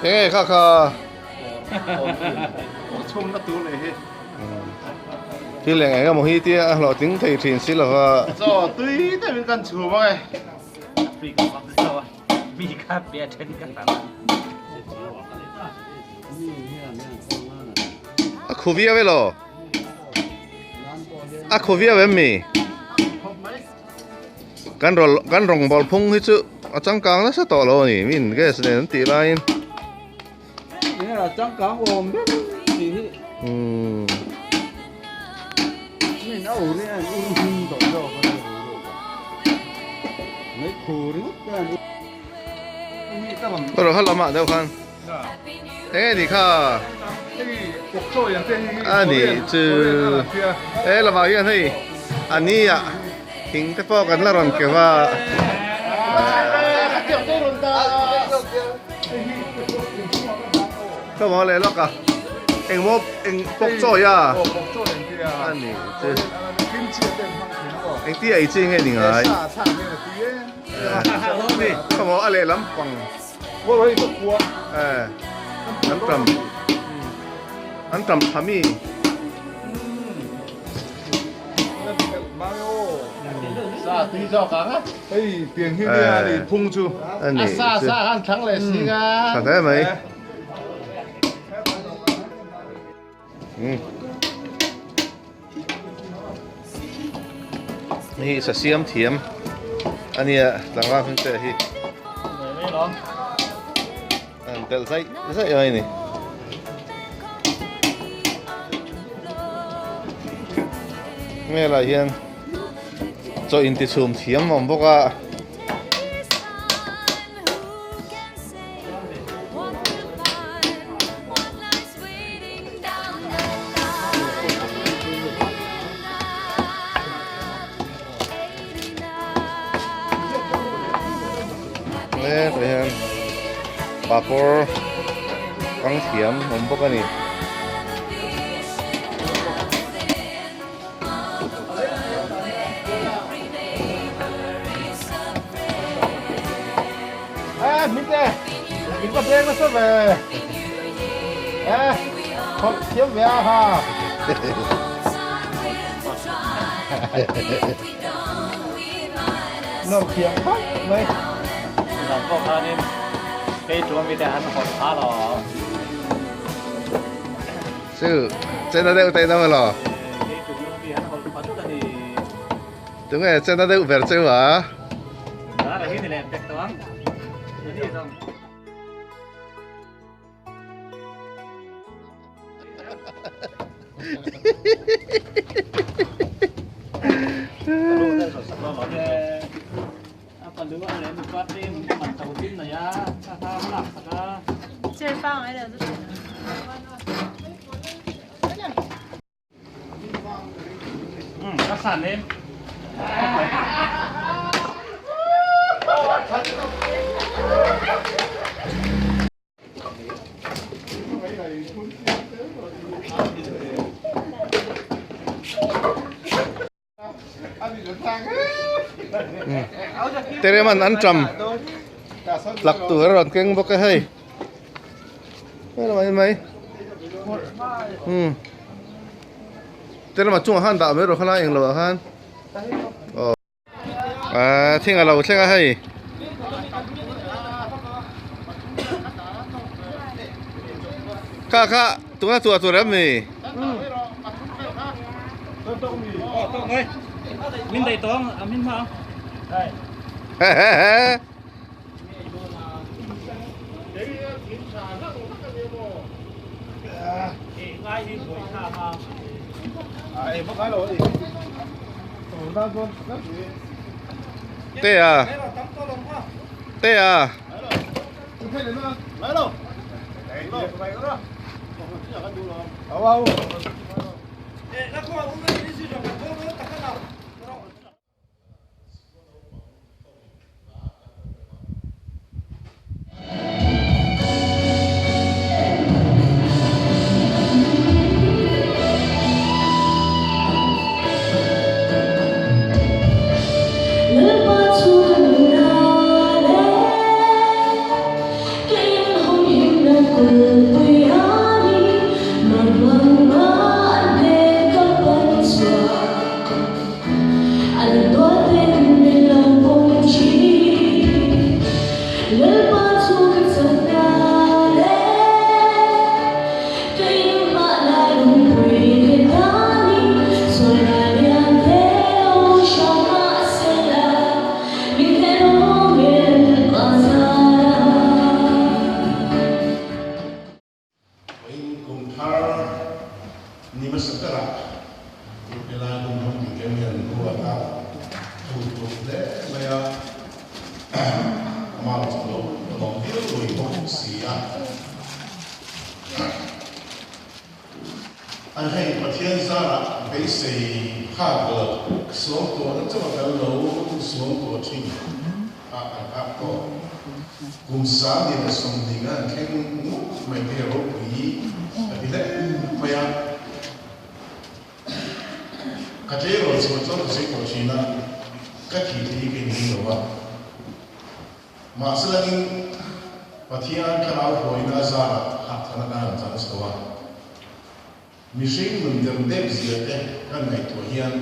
Enge kha kha thil eng eng emaw hi tia a hlawhtling thei thin si lova. Chaw tui deuhin kan chhum ang e. A khu viau elaw? A khu viau em mi? Kan rawl kan rawngbâwl phung hi chu a changkang nasa tawh lo a ni min gas nen an tih laiin. A changkang awm ber tih hi. Umm. Min a ur hi a ur hmin tawh zawk a ni ru ru. Mai khu ringawt te an ur. Rawh kha lamah deuh khan. Enge ni kha? A ni chu he lamah hian hei a ni ah thing te pawh kan la rawn keuh a. Ka maw leh lawk a engmaw eng pawk chawi a a ni chu engtia ei chi nge ni ngai ka maw a lehlam pang. An tam an tam tha mi. Ani tha hle mai. Hei sa siam thiam a nia tlangval hming te hi an telh zaih zaih mai a ni. Hmelah hian chaw intichhum thiam a awm bawk a. Hetah hian papawr kang thiam a awm bawk a ni. Chu chena deuh te deuh elaw? Tunge chena deuh ber cheu a? Tereman an ṭam. Plug tur a rawn keng bawk a hei hei mai mai umm te lamah chungah khan dah mai rawh khalai englo ah khan aw ahh thing a lo thleng a hei. Kha kha tuna chhuah tur em ni? Te a te a Vawiin kum thar ni hmasa berah helai hun hmang tih tlem hian ruat a thu tum hle mai a, amah chu lo lawm viau lui bawk si a. A hei Pathian zarah beisei phak lo suam tuahna chauh kan lo suam tuah thin a kan phak tawh. Kum sang leh 70 an thleng ngawt mai te ropui a ti hle mai a. Ka tleirawl chhuah chuan ka sawi tawh thin a, ka thih thei hi ka inring lo a. Mahse langin Pathian thlarau hruaina a zarah harhthana ka han chang chho a. Mihring nun dem dep zia te kan ngaihtuah hian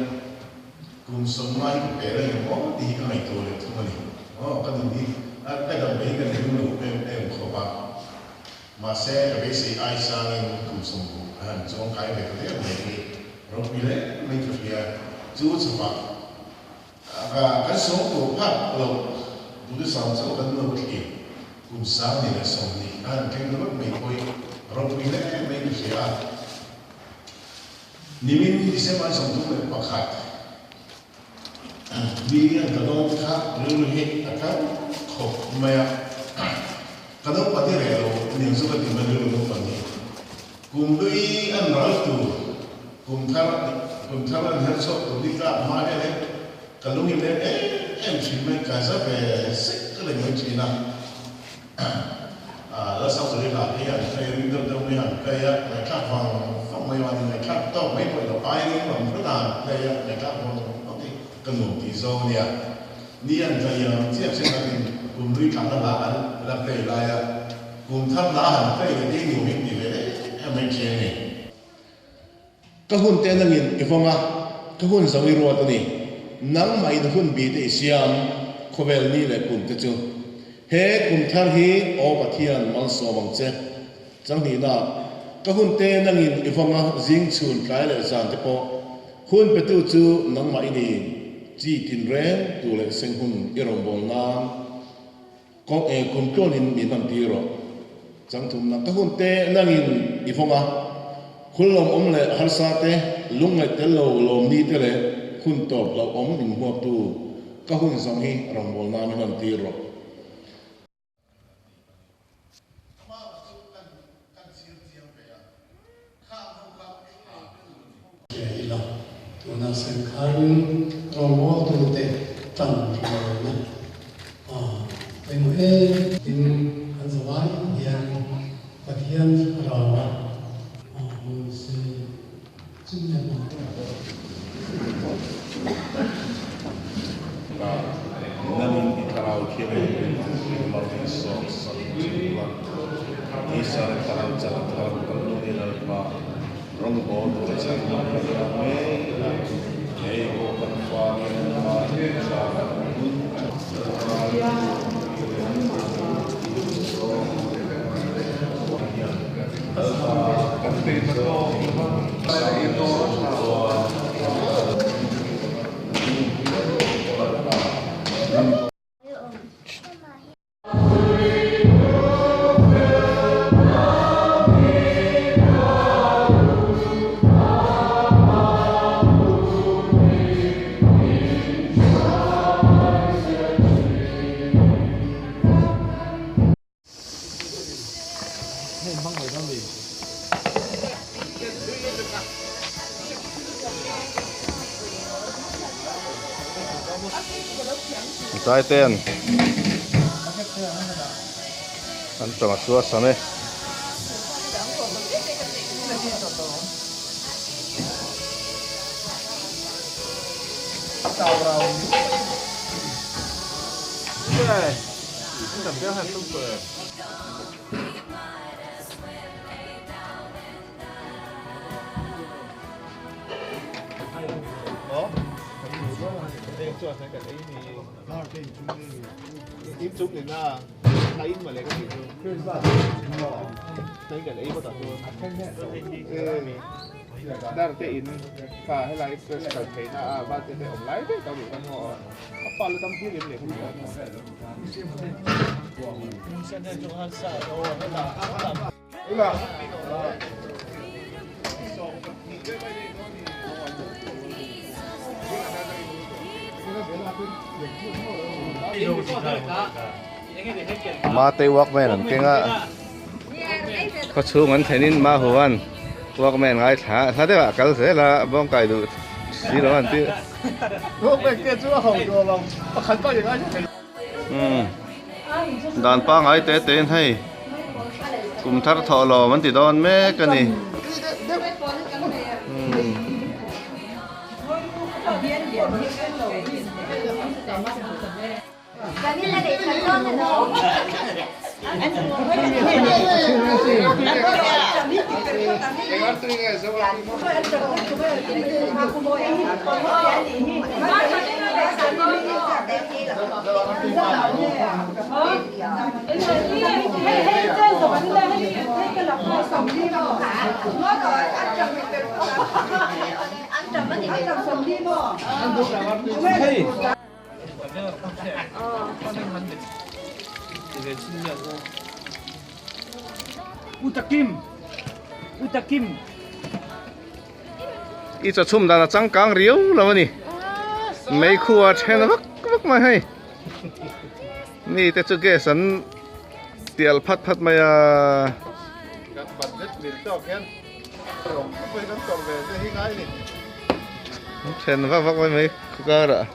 kum sawmnga hi ka pe reng em aw tih hi ka ngaihtuah leh thung a ni. Aw ka nun hi ka dam mai hi ka ring lo em em khawp a, mahse ka beisei ai sangin kum sawmruk a han chuang kai ve ta der mai hi ropui hle mai ka hria. Chu chhapah ka kan sawm tur phak loh Buddhism chauh kan lo thlir kum 2020 a han thleng ringawt mai pawhin ropui hle mai ka hria a. Nimin December 31 ni hian ka dawn kha rilru hi a kal khawp mai a. Ka naupang hi reh lo aniang chu ka ti mai rilru naupang hi. Kum hlui an ral tur, kum thar kum thar an her chhuak tur ni tlak hma hian in ka lung in leng em em thin mai, ka za ve sek reng mai thin a. La South River hi an kai ring deuh deuh mai a, an kai a, ngaihthlak vang vang mai a, ngaihthlak tawk mai pawh ilo ai ring lam hret a an kai a, ngaihthlak vang vang hi ka nuam tih zawng a nia. Ni an kai ang chiah thenkhatin kum hlui thlahna hla an la play lai a, Kum thar hla han play leh ding nuam in ti ve em mai thin a ni. Ka hun te nangin i vawng a, ka hun zo i ruat a ni. Nangmah in hun bi te i siam, khawvel ni leh kum te chu. He kum thar hi aw Pathian malsawm ang che. Changhnihna, ka hun te nangin i vawng a, zing chhun tlai leh zan te pawh. Hun petu chu nangmah i ni, chi tinreng tu leh seng hun i rawngbâwl nân. Kawng eng kum tluanin min hman tir rawh. Changthumna ka hun te nangin i vawng a, khul lawm awm leh harsa te, lungngaih tel lo lawmni te leh hun tawp hlauhawm min hmuaktu ka hun zawng hi rawngbâwl nan hman tir rawh. Hria ila, tuna Sengkharin rawngbawltute tan hlawhna a pawimawh em tin kan zavai hian Pathian thlarau a hmu se chumi a hmu. Nangin i thlarau thiam em em ang. Lalpa rawngbawl tur chhan lam kan la mek a, hei pawh kan fa nen Lalpa tha kan hun Lalpa Lalpa kan Zaiten an tawng a chu a sam e. Mate walkman an keng a khawchhung an thlen in Mahuan walkman ngaithla hla deuh ah kal zel a bawngkai duh si lo an ti Dan pangai te te in hei kum thar thawh lawm an ti dawn mek a ni. I chawchhum dan a changkang riau lo a ni. Meikhu a then vak vak mai hei. Mi te chu gas an tial phat phat mai a. Then vak vak mai mai kar ah.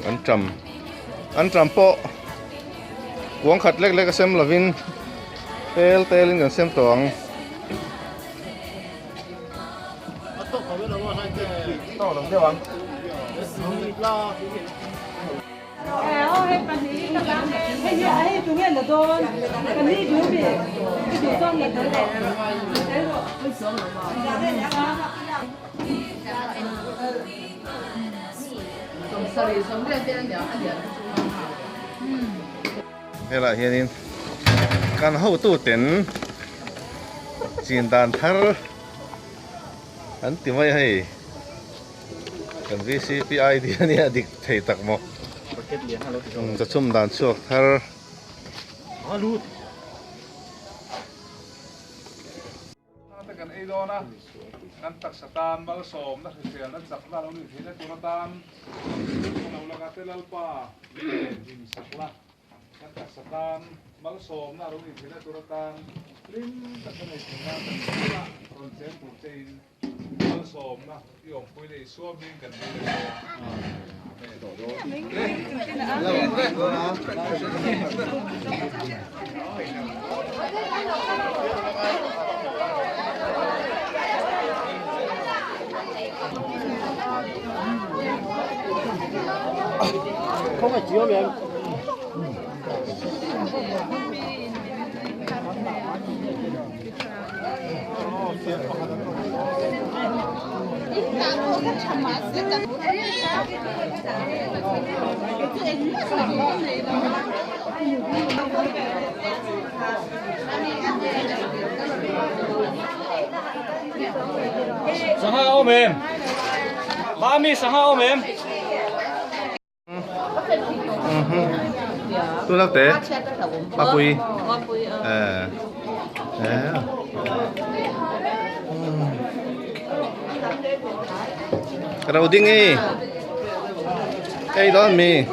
An tam an tam pawh kuang khat lek lek a sem lovin tel tel in kan sem tawh ang. Helaiah hianin kan hotuten chin dan thar an ti mai a hei kan vcp id a nia dik thei tak maw chawchhum dan chhuak thar. Te kan ei dawn a, kan taksa tan malsawmna hriselna chakna lo nih theihna tur atan lo laka te Lalpa min sak la, kan taksa tan malsawmna lo nih theihna tur atan hlim taka nei theih nan kan chhungah rawn cheng tur chein malsawmna i awmpui leh i suam in kan dil leh dawn. Amen. Sangha awm em? Mami sangha awm em? Tu nak te Papui eh eh Rau ding e Ei don mi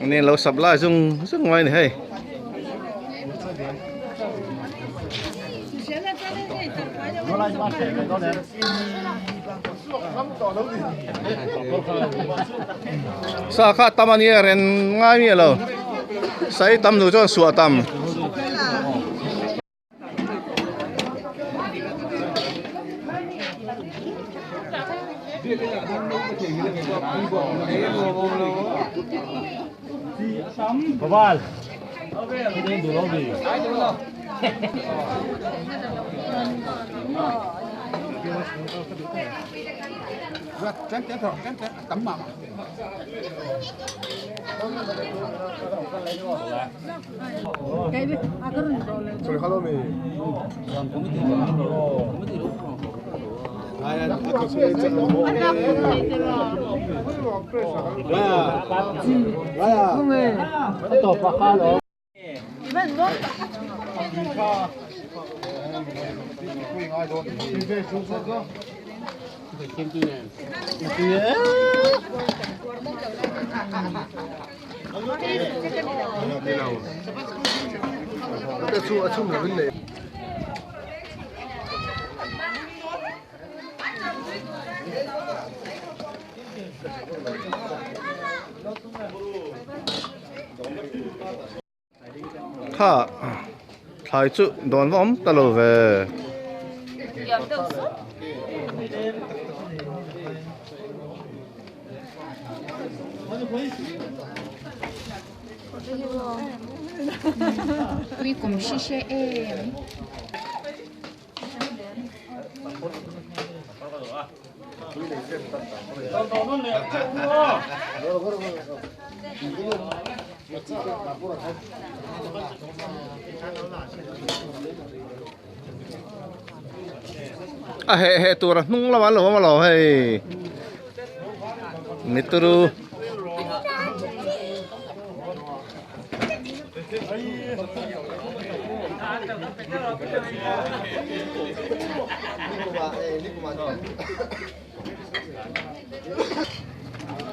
Nên lo supply zung zung mai ni hei. Sa kha tam ania ren ngai mi lo. Sai tam nu chuan suah tam. Kha thlai chu dawn va awm ta lo ve. A heh heh tur a hnung lamah an lo awm alawm hei mituru.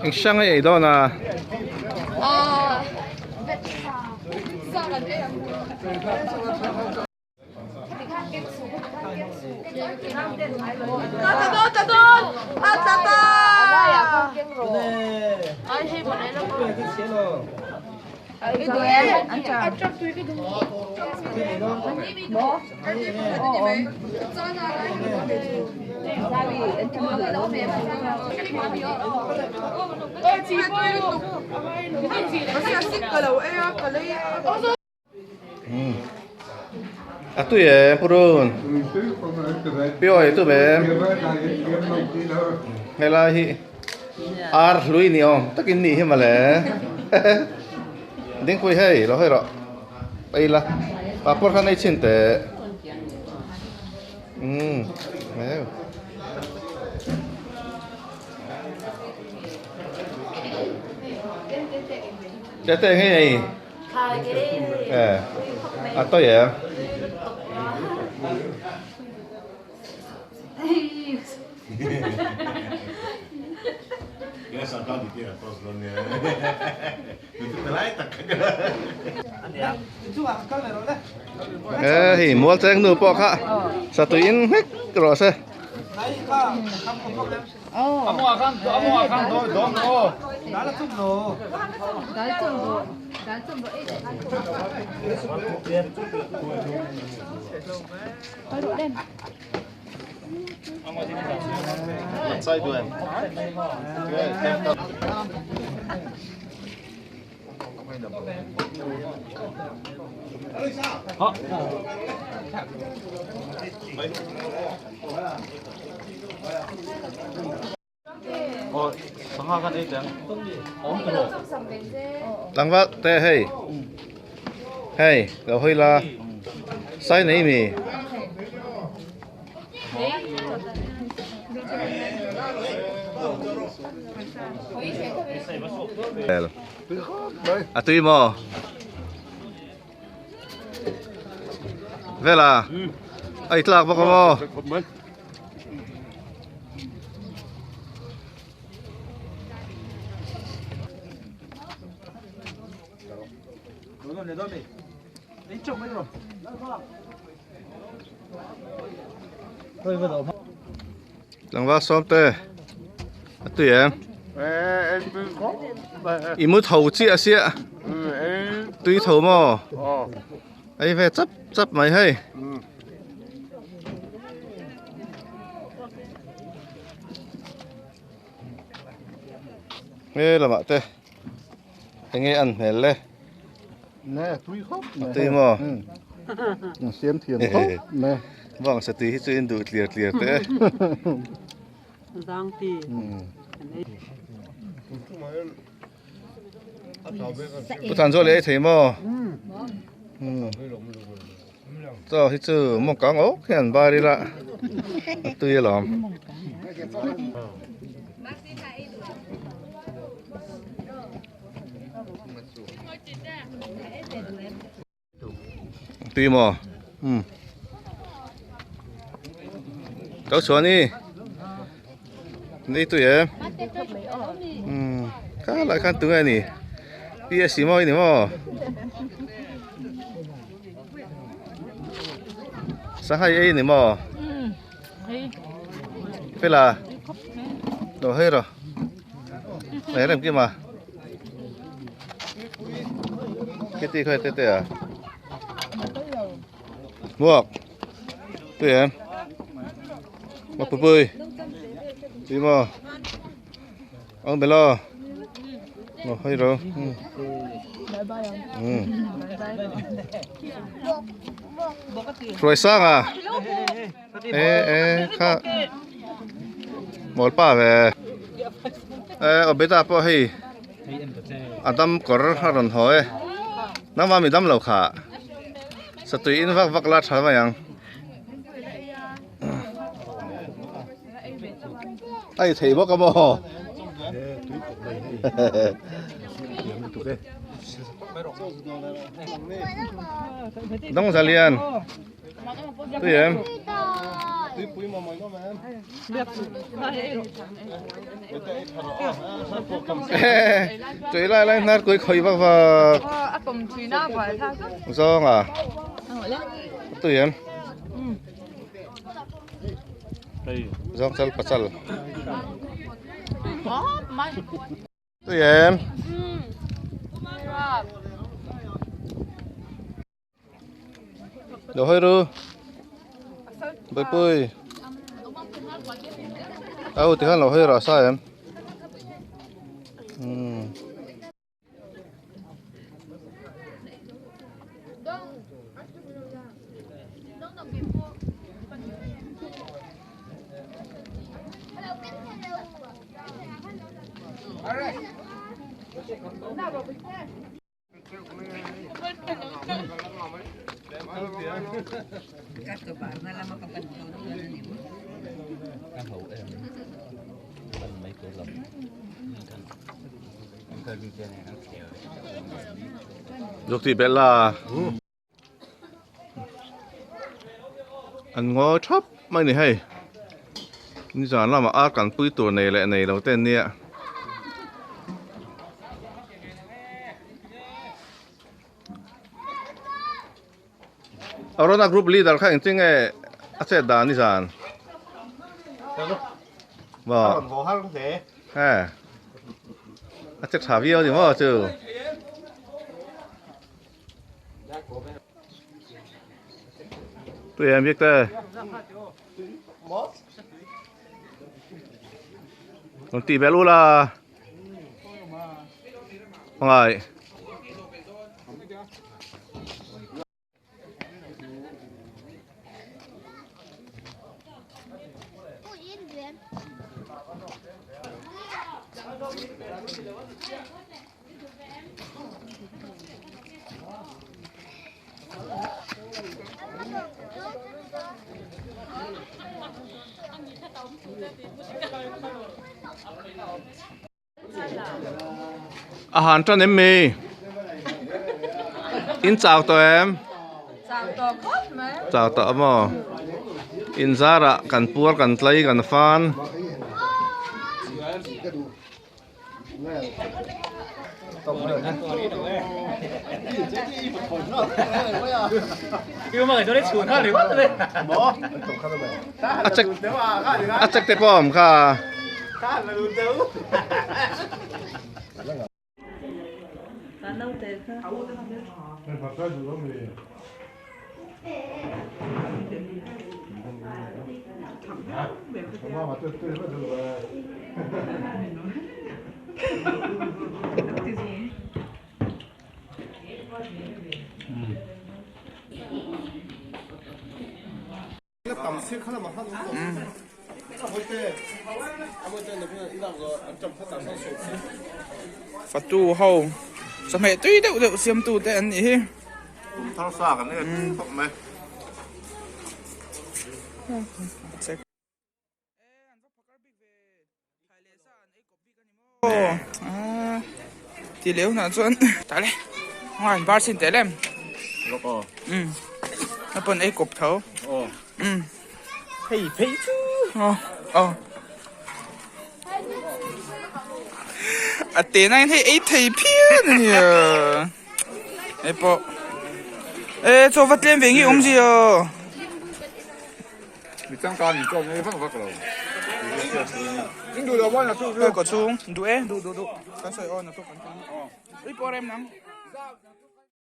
Eng hrang a ei dawn a. A tui em purun piawi tu ve em helai hi ar hlui ni awm takin nih hi mawle dingpui hei lo hawi rawh ei la papawr khan ei chhin teh umm Tete nge ei eh a tawi em. Ê hei mual cheng nu pawh kha satui in hlek rawh se. Tlangval te hei hei lo hawi la sai nei mi. A tui maw? Vela a i tlak bawk a maw? Tlangval sawm te a tui em? I mu tho chiah sia tui tho maw? Ei ve chap chap mai hei. Nge lamah te enge an hmel le? Nè tui khawp mai. Tui maw? An siam thiam khawp mai. Vang sa tui hi chu in duh tliar tliar teh e. Zang ti. Pu Than Zuali ei thei maw? Chaw hi chu mawngkang awk hian bar ila a tui alawm. Tui maw? Umm. Kau chuan i Ni tui em? Umm. Kha lai khan tunge ni? PSC maw i ni maw? Sanghai ei ni maw? Fela. Lo hei rawh. Này làm kia mà. Cái gì khơi tê tê à? Muộc. Tui em. Mà bự bự. Gì mà. Ông bé lo. Nó hơi rồi. Ừ. Rồi sang à? Ê ê kha. Một pa về. Ê ở bên ta pawh hei a dam kawr a rawn haw e nangmah mi dam lo kha satui in vak vak la tha mai ang a i thei bawk a maw dawng zalian. Tui em? Tui lai lai hnar kui khawi vak vak. Zawng à. Tui em? Zawng chal pachal. Tui em? Lo hawi ru. Bawipui. Au tikhan lo hawi rawh sa em. Umm. Zuk tih belh la. An ngaw thap mai ni hei. Nizan lamah ar kan pui tur nei leh nei lo te an nia. Arona group leader kha engtin nge a chet dan nizan? Maw? He. A che tha viau ni maw chu? Tui em viết tê. Còn tì bé luôn là Rồi. A han tan em mi? In chau tawh em? Chau tawh khawp mai. Chau tawh maw? In zarah kan puar kan tlai kan fan. A check a check te pawh awm kha. Fatu ho chawhmeh tui deuh deuh siam tu te an nih hi. Thar sa kan en khawp mai. Ti leh hunah chuan tah le ngai bar chhin teh lem um a pawn ei kawp tho um hei phei chu aw aw a te na in hei ei thei phian a nia hei pawh e chaw va tlem ve nge awm zia. Mi changkan in chaw nei vak vak lo. In duh lo maw naktuk chu? Ka chhung duh e duh duh duh kan sawi aw naktuk kan kal. Ui pawh rem nang.